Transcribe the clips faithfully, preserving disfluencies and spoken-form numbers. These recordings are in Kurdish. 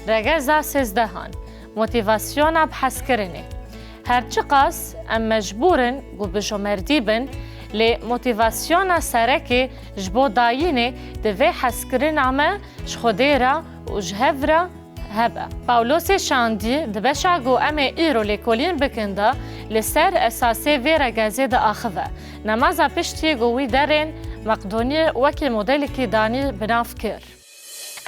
Regeza sêzdehan, motîvasyona bi hezkirinê. Her çiqas em mecbûr in ku bi jomerdî bin, lê motîvasyona serekê ji bo dayînê divê hezkirina me ji Xwedê re û ji hev re hebe. Pawlosê şandî di beşa ku em ê îro lêkolîn bikin de li ser esasê vê regezê diaxive. Nemaza piştî ku wî derên Meqdonî wekî modelekî danî bi nav kir.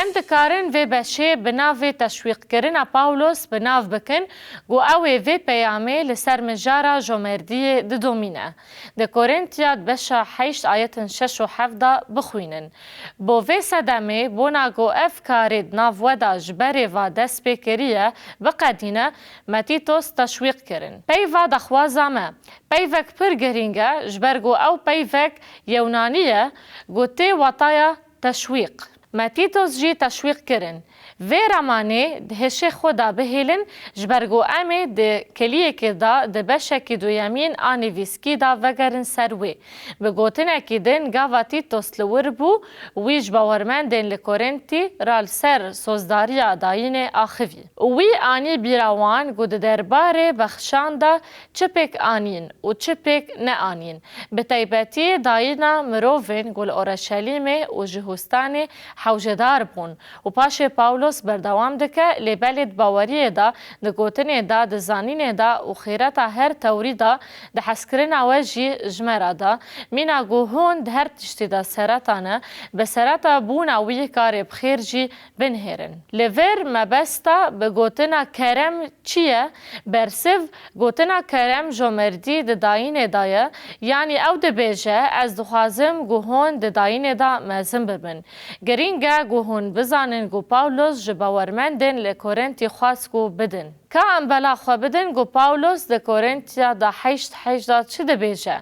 Em dikarin vê beşê bi navê teşwîqkirina Pawlos bi nav bikin ku ew ê vê peyamê li ser mijara jomerdiyê didomîne. Di Korintiyat beşa heşt ayetin şeş û heft de bixwînin. Bo vê sedemê, bona ku ev karê di nav we de ji berê ve dest pê kiriye, biqedîne, me Tîtos teşwîq kirin. Peyva daxwaza me, peyvek pir girîng e, ji ber ku ew peyvek yewnanî ye, ku tê wataya teşwîq. Me Tîtos jî teşwîq kirin. Vê ramanê di hişê xwe de bihêlin, ji ber ku em ê di kiliyekê de di beşekî duyemîn a nivîskî de vegerin ser wê. Bi gotinekî din, gava Tîtos li wir bû, wî ji bawermendên li Korintî re li ser sozdariya dayînê axivî. Wî anî bîra wan ku di derbarê bexşan de çi pêk anîn û çi pêk neanîn. Bi taybetî dayîna mirovên ku li Oreşelîmê û ji Hûstanê hewcedar bûn. Û paşê Pawlos berdewam dike, lê belê di baweriyê de, di gotinê de, di zanînê de û xîreta her tewrî de, di hezkirina we jî ji me re de, mîna ku hûn di her tiştî de sereta ne, bi sereta bûna wî karê bi xêr jî binihêrin. Li vir mebesta bi gotina kerem çi ye? Bersiv, gotina kerem jomerdî di dayînê de ye, yanî ew dibêje, ez dixwazim ku hûn di dayînê de mezin bibin. Girîng e ku hûn bizanin ku Pawlos ji bawermendên li Korintî xwest ku bidin. Ka em bela xwe bidin ku Pawlos di Korintiya de heşt heşt de çi dibêje?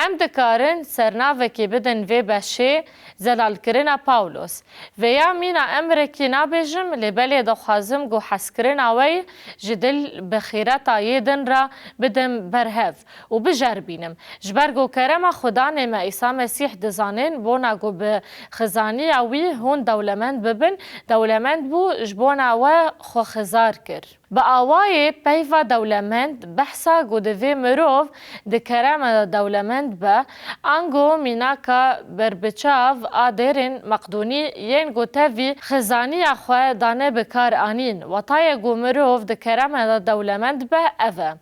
Em dikarin sernavekê bidin vê beşê, Zelalkirina Pawlos. Vêya mîna emrekî nabêjim, lê belê dixwazim ku hezkirina we ji dil bi xîreta yê din re bidim berhev û biceribînim. Ji ber ku kerema Xudanê me Îsa Mesîh dizanin, bona ku bi xizaniya wî hûn dewlemend bibin, dewlemend bû, ji bona we xwe xizar kir. Bi awayê peyva dewlemend behsa ku divê mirov di kerema de dewlemend be, ango mînaka berbiçav a dêrên Meqdonî yên ku tevî xizaniya xwe dane bi kar anîn. Watayê ku mirov di kerema de dewlemend be ev e.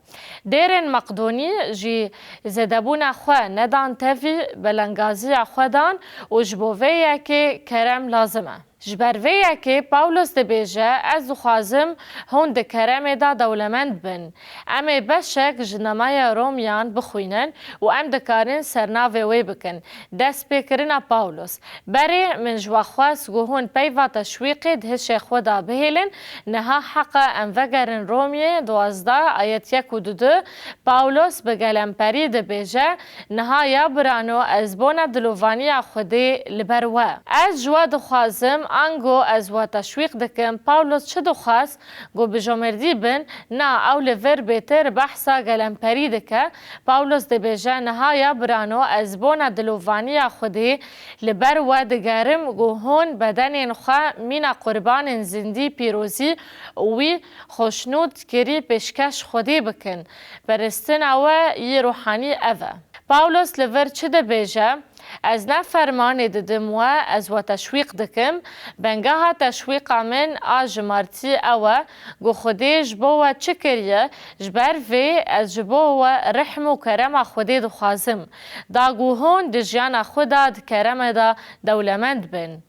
Dêrên Meqdonî jî zêdebûna xwe nedan tevî belengaziya xwe dan û ji bo vê yekê kerem lazim e. Ji ber vê yekê Pawlos dibêje, ez dixwazim hûn di keremê de dewlemend bin. Em ê beşek ji namaya Romiyan bixwînin û em dikarin sernavê wê bikin. Destpêkirina Pawlos. Berê min ji we xwest ku hûn peyva teşwîqê di hişê xwe de bihêlin. Niha heq e em vegerin Romiyê duwazdeh ayet yek û du du. Pawlos bi gelemperî dibêje, niha ya birano, ez bona dilovaniya Xwedê li ber we. Ez ji we dixwazim, ango ez we teşwîq dikim. Pawlos çi dixwest? Ku bi jomerdî bin, na, ew li vir bêtir behsa gelemperî dike. Pawlos dibêje, niha ya birano, ez bona dilovaniya Xwedê li ber we digerim, ku hûn bedenên xwe mîna qurbanên zindî, pîrozî û wî xoşnûd kirî pêşkeş Xwedê bikin. Peristina we yê ruhanî ev e. Pawlos li vir çi dibêje? Ez ne fermanê didim we, ez we teşwîq dikim. Bengaha teşwîqa min a jimartî ew e, ku Xwedê ji bo we çi kiriye, ji ber vê ez ji bo we rehm û kerema Xwedê dixwazim, da ku hûn di jiyana xwe de di keremê de dewlemend bin.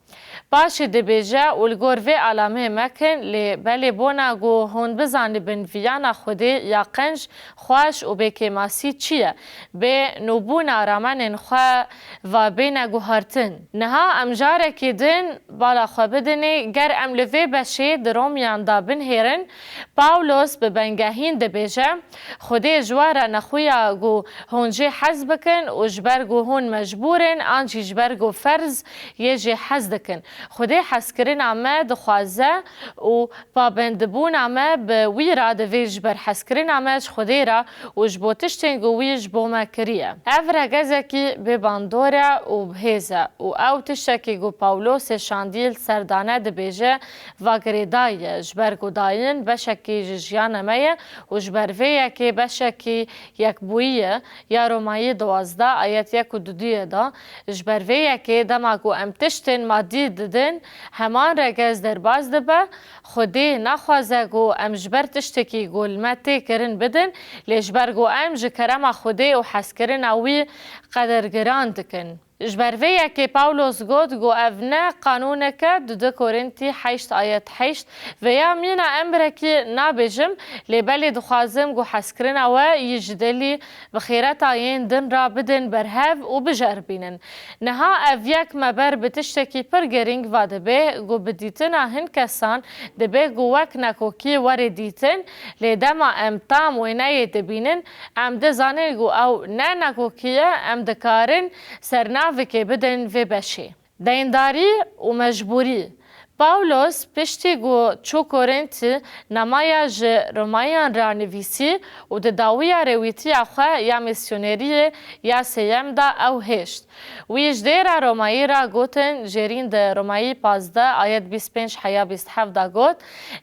Paşê dibêje, û li gor vê alamê mekin, lê belê bona ku hûn bizanibin viyana Xwedê ya qenc, xweş û bêkêmasî çi ye, bê nûbûna ramenên xwe va bêne guhartin. Niha em carekî din bala xwe bidinê, ger em li vê beşê di Romiyan de binihêrin, Pawlos bi bengehîn dibêje, Xwedê ji we re nexuya ku hûn jê hez bikin û ji ber ku hûn mecbûr in, an jî ji ber ku ferz yê jê hez dikin. Xwedê hezkirina me dixwaze û pabendbûna me bi wî re divê ji ber hezkirina me ji Xwedê re û ji bo tiştên ku wî ji bo me kiriye. Ev regezekî bê bandor e û bi hêz e û ew tiştekî ku Pawlosê şandî li ser dane dibêje, va girêdayî ye, ji ber ku dayîn beşekî ji jiyana me ye û ji ber vê yekê beşekî yekbûyî ye, ya Romayî duwazdeh ayet yek û duduyê de, ji ber vê yekê dema ku em tiştên madî didin, heman regez derbas dibe. Xwedê naxwaze ku em ji ber tiştekî ku li me tê kirin bidin, lê ji ber ku em ji kerema Xwedê û hezkirina wî qedergiran dikin. Ji ber vê yekê Pawlos got ku ev ne qanûnek e, dudu Korintî heşt ayet heşt, vêya mîna em birekî nabêjim, lê belê dixwazim ku hezkirina we yî ji dilî bi xêreta yên din re bidin berhev û biceribînin. Niha ev yek me ber bi tiştekî pir girîng va dibe ku bi dîtina hin kesan dibe ku wek nakokî were dîtin, lê dema em tam wêneyê dibînin, em dizanin ku ew ne nakokî ye, em dikarin sernavikê bidin vê beşê. Deyndarî û mecbûrî. Pawlos piştî ku çû Korintî, namaya ji Romayiyan re nivîsî û di dawiya rêwîtiya xwe ya mîsyoneriyê ya sêyem de ew hêşt. Wî ji dêra Romayî re gotin, jêrîn di Romayî pazdeh ayet bîst pênc heya bîst heft de got,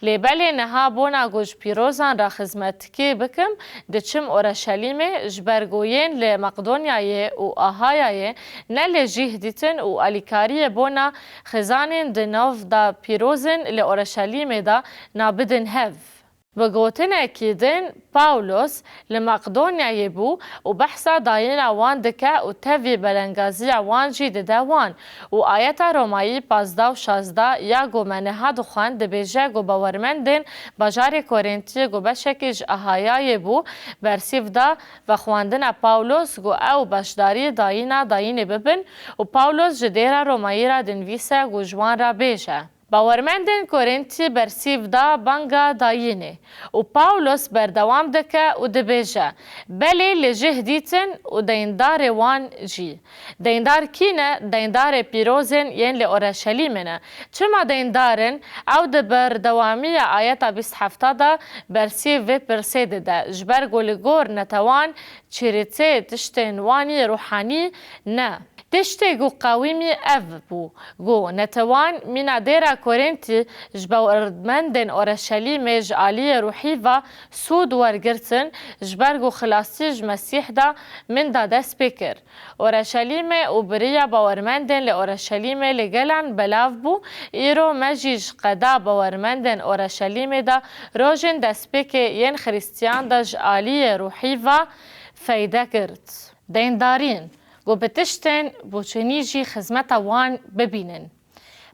lê belê niha bona ku ji pîrozan re xizmetkê bikim, diçim Oreşelîmê, ji ber ku yên li Maqdonyayê û Ahayayê ne lê jîh dîtin û alîkariyê bona xizanên di nav de pîroz in li Oreşelîmê de nabidin hev. Bi gotinekî din, Pawlos li Maqdonyayê bû û behsa dayîna wan dike û tevî belengaziya wan jî dide wan û ayeta Romayî pazdeh û şazdeh ya ku me niha dixwend dibêje ku bawermendên bajarê Korintiyê ku beşekî ji Ahayayê bû, bersîv da vexwendina Pawlos ku ew beşdarî dayîna dayînê bibin û Pawlos ji dêra Romayî re dinivîse ku ji wan re bêje. Bawermendên Korintî bersîv da banga dayînê û Pawlos berdewam dike û dibêje, belê li jih dîtin û deyndarê wan jî. Deyndar kî ne? Deyndarê pîrozên yên li Oreşelîmê ne. Çima deyndar in? Ew di berdewamiya ayeta bîst heft de bersîv vê pirsê dide, ji ber ku li gor netewan çîrîtê tiştên wan yê ruhanî ne. Tiştê ku qewimî ev bû, ku netewan mîna dêra Korintî ji bawermendên Oreşelîmê ji aliyê ruhî ve sûd wergirtin, ji ber ku xilasî ji Mesîh de min da dest pê kir. Oreşelîmê û biriya bawermendên li Oreşelîmê li gelan belav bû, îro me jî ji qeda bawermendên Oreşelîmê de rojên destpêkê yên Xirîstiyan de ji aliyê ruhî ve feyde girt. Deyndarîn, ku bi tiştên boçûnî jî xizmeta wan bibînin.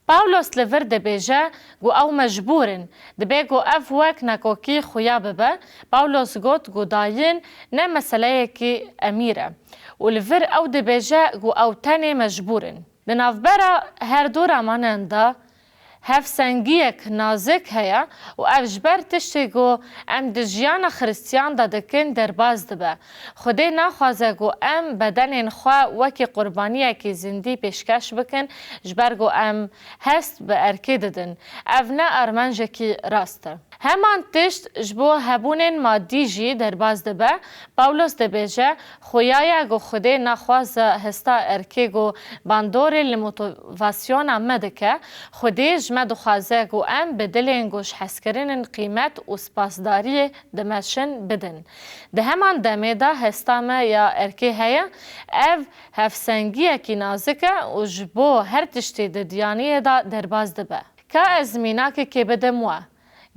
Pawlos li vir dibêje ku ew mecbûr in, dibe ku ev wek nakokî xuya bibe. Pawlos got ku dayîn ne meseleyekî emîr e û li vir ew dibêje ku ew tenê mecbûr in. Di navbera her du ramanan de hevsengiyek nazik heye û ev ji ber tiştê ku em di jiyana Xiristiyan de dikin derbas dibe. Xwedê naxwaze ku em bedenên xwe wekî qurbaniyekî zindî pêşkeş bikin, ji ber ku em hest bi erkê didin. Ev ne armancekî rast e. Heman tişt ji bo hebûnên madî jî derbas dibe. Pawlos dibêje, Xuya ye ku Xwedê naxwaze hesta erkê ku bandorê li motivasyona me dike. Xwedê ji me dixwaze ku em bi dilên ku ji hezkirinên qîmet û spasdariyê dimeşin bidin. Di heman demê de hesta me ya erkê heye. Ev hevsengiyekî nazik e û ji bo her tiştê di diyaniyê de derbas dibe. Ka ez mînakekê bidim we.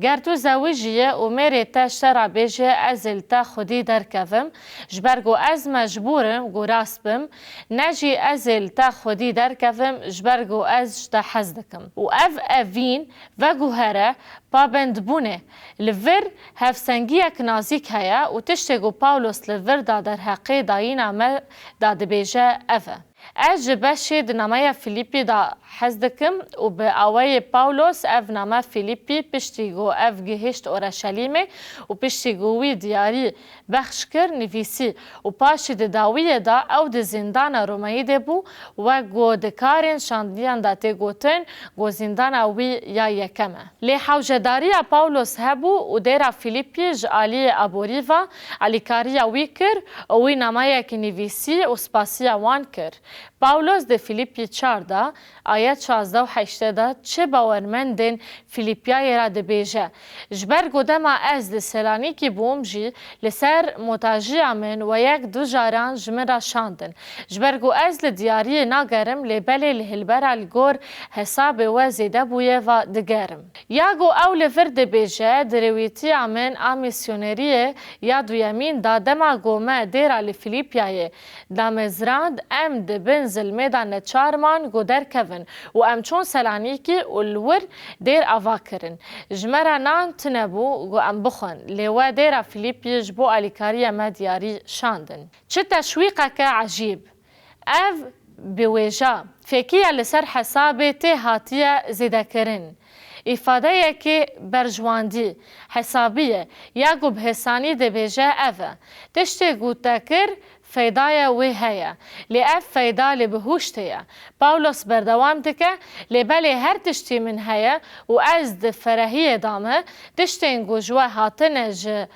Ger tu zewijî ye û mêrê te ji te re bêje, ez ê li te xwedî derkevim, ji ber ku ez mecbûr im ku rast bim, ne jî ez ê li te xwedî derkevim, ji ber ku ez ji te hez dikim. Û ev evîn veguhere pabendbûnê. Li vir hevsengiyek nazîk heye û tiştê ku Pawlos li vir da derheqê dayîna me da dibêje ev e. Ez ji beşê di nameya Filîpî de Hez dikim û bi awayê Pawlos ev name Fîlîpî piştî ku ev gihişt Oreşelîmê û piştî ku wî diyarî bexş kir, nivîsî û paşî di dawiyê de ew di zîndana Romayî de bû, wek ku di karên şandiyan de tê gotin ku zîndana wî ya yekem e. Lê hewcedariya Pawlos hebû û dêra Fîlîpî ji aliyê aborî ve alîkariya wî kir û wî nameyekî nivîsî û spasiya wan kir. Pawlos di Fîlîpî çar de, ayet şazdeh û heştê de çi bawermendên Fîlîpiyayê re dibêje, Ji ber ku dema ez li Selanîkî bûm jî, li ser motajiya min we yek du caran ji min re şandin. Ji ber ku ez li diyariyê nagerim, lê belê li hilbera li gor hesabê we zêde bûye ve digerim. Ya ku ew li vir dibêje, di rêwîtiya min a mîsyoneriyê ya duyemîn de, dema ku me dêra li Fîlîpiyayê damezrand, em di bin zilmê de neçar man ku derkevin û em çûn Selanîkî û li wir dêr ava kirin. Ji me re nan tune bû ku em bixwin, lê we dêra Fîlîpî ji bo alîkariya me diyarî şandin. Çi teşwîqeke ecîb! Ev biwêja fêkiya li ser hesabê tê hatiye zêdekirin, îfadeyekê berjwendî, hesabî ye, ya ku bi hêsanî dibêje ev e. Tiştê ku te kir, feydaya wê heye, lê ev feyda li bihuştê ye. Pawlos berdewam dike, Lê belê her tiştî min heye û ez di ferehiyê de me, tiştên ku ji we hatine ji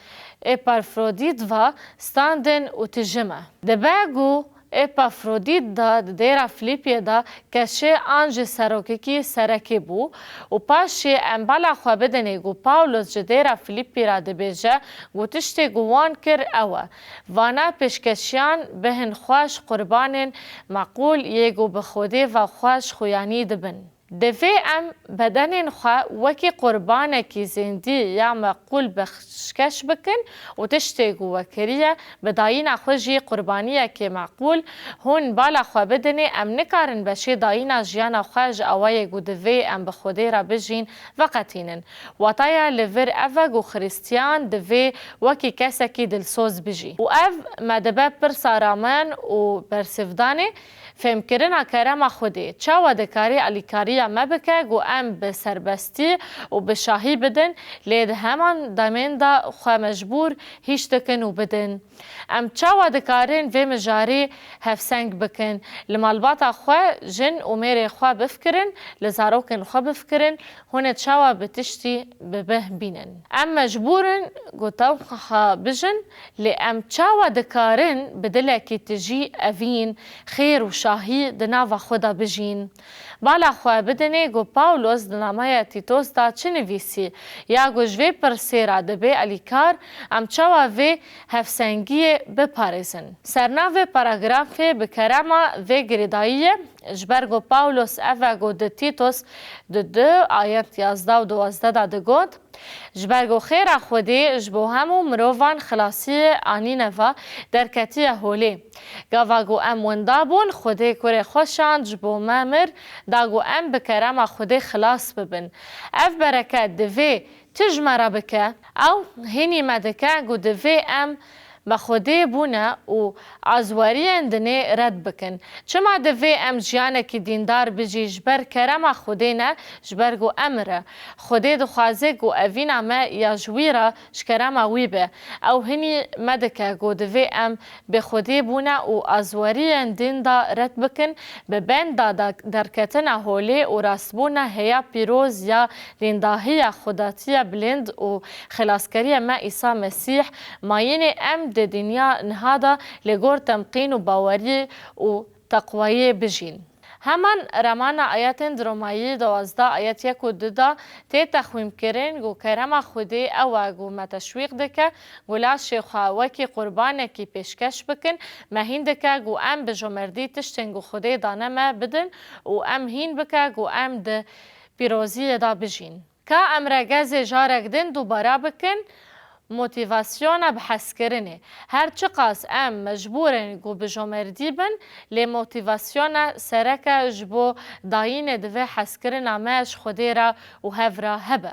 Epafrodît ve standin û tije me. Dibe ku Epafrodît de di dêra Fîlîpiyê de keşê an jî serokekî serekî bû û paşê em bala xwe bidinê ku Pawlos ji dêra Fîlîpî re dibêje ku tiştê ku wan kir ew e. Vana pêşkeşiyan bihin xwe ji qurbanên meqûl yê ku bi Xwedê ve xwe ji xuyanî dibin. Divê em bedenên xwe wekî qurbanekî zêndî ya meqûl pêşkeş bikin û tiştê ku we kiriye, bi dayîna xwe jî qurbaniyekê meqûl. Hûn bala xwe bidinê, em nikarin beşê dayîna jiyana xwe ji awayê ku divê em bi Xwedê re bijîn, veqetînin. Wataya li vir ev e ku Xristiyan divê wekî kesekî dilsoz bijî. Û ev me dibe pirsa ramen û bersivdanê, fêmkirina kerema Xwedê. Çawa dikarî alîkariya me bike ku em bi serbestî û bi şahî bidin, lê di heman demên de xwe mecbûr hîş dikin û bidin? Em çawa dikarin vê mijarê hevseng bikin? Li malbata xwe, jin û mêrê xwe bifikirin, li zarokên xwe bifikirin, hûn ê çawa bi tiştî bi bih bînin? Em mecbûr in ku tewqeha bijin, lê em çawa dikarin bi dilekî tijî evîn, xêr û şahî di nava xwe de bijîn? Bala xwe bidinê ku Pawlos di nameya Tîtos de çi nivîsî, ya ku ji vê pirsê re dibê alîkar, em çawa vê hevsengiyê biparêzin? Sernavê paragrafê bi kerema vê girêdayî ye, ji ber ku Pawlos ev e ku di Tîtos di du ayet yazdeh û duwazdeh de digot, Ji ber ku xêra Xwedê ji bo hemû mirovan xilasiyê anîne ve, derketiye holê. Gava ku em winda bûn, Xwedê kurê xwe şand, ji bo me mir, da ku em bi kerema Xwedê xilas bibin. Ev bereket divê tu ji me re bike? Ew hînî me dike ku divê em bi Xwedê bûne û azweriyên dinê red bikin. Çima divê em jiyanekî dîndar bijî? Ji ber kerema Xwedê ne, ji ber ku emir e. Xwedê dixwaze ku evîna me ya ji wî re ji kerema wî be. Ew hînî me dike ku divê em bi Xwedê bûne û azweriyên din de red bikin, bi benda da-, derketina holê û rastbûna heya pîroz ya dîndahiya xwedatiya bilind û xelaskeriya me Îsa Mesîh, mayînê em di dinya niha de li gor temqîn û bawerî û teqwayê bijîn. Heman remana ayetên di Romayî duwazdeh ayet yek û du de tê texwînkirin ku kerema Xwedê ew e ku me teşwîq dike ku laşê xwe wekî qurbanekî pêşkeş bikin, me hîn dike ku em bi jomerdî tiştên ku Xwedê dane me bidin û em hîn bike ku em di pîroziyê de bijîn. Ka em re gezê carek din dubara bikin, motîvasyona bi hezkirinê. Her çiqas em mecbûr in ku bi jomerdî bin, lê motîvasyona sereke ji bo dayînê divê hezkirina me ji Xwedê re û hev re hebe.